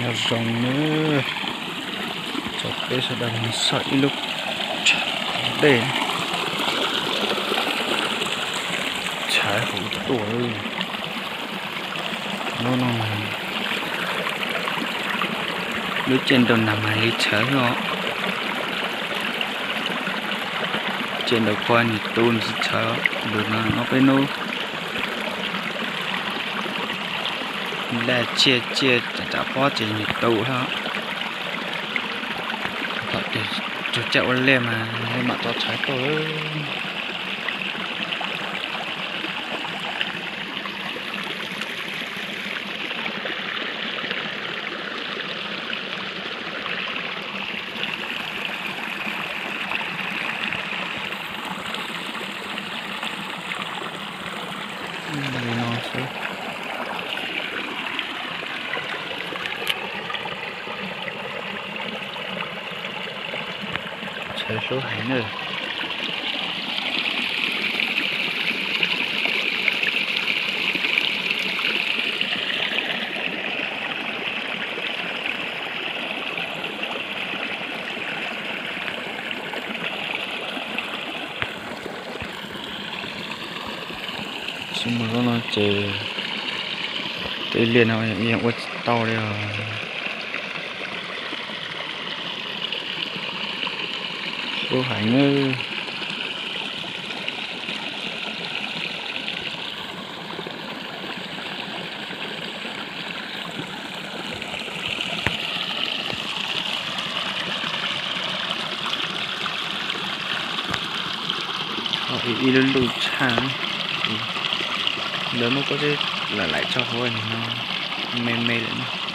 Nyob zoo nawb, cov peb sawv daws mus xauj ib lub dej, tshawv huv tuaj. Lub no mas lub caij nraum nag mas li tshawv xwb os. Caij nraum ko nws tu nws tsis tshawv, nraum no peb hnub laj tsiaj tsiaj tsam pob ces nws tu xwb. Thaum twg tsaug caij ua liaj mas mam tso tshawv tuaj. Li no xwb. Tshawv hlub heev na. Xub mus lub no ces tej liaj no yeej ua tsis tau li os. Hlub heev nawb. Ib lub luj tshaj, lawv muab pob zeb lam laim tso hauv no, me me lawm.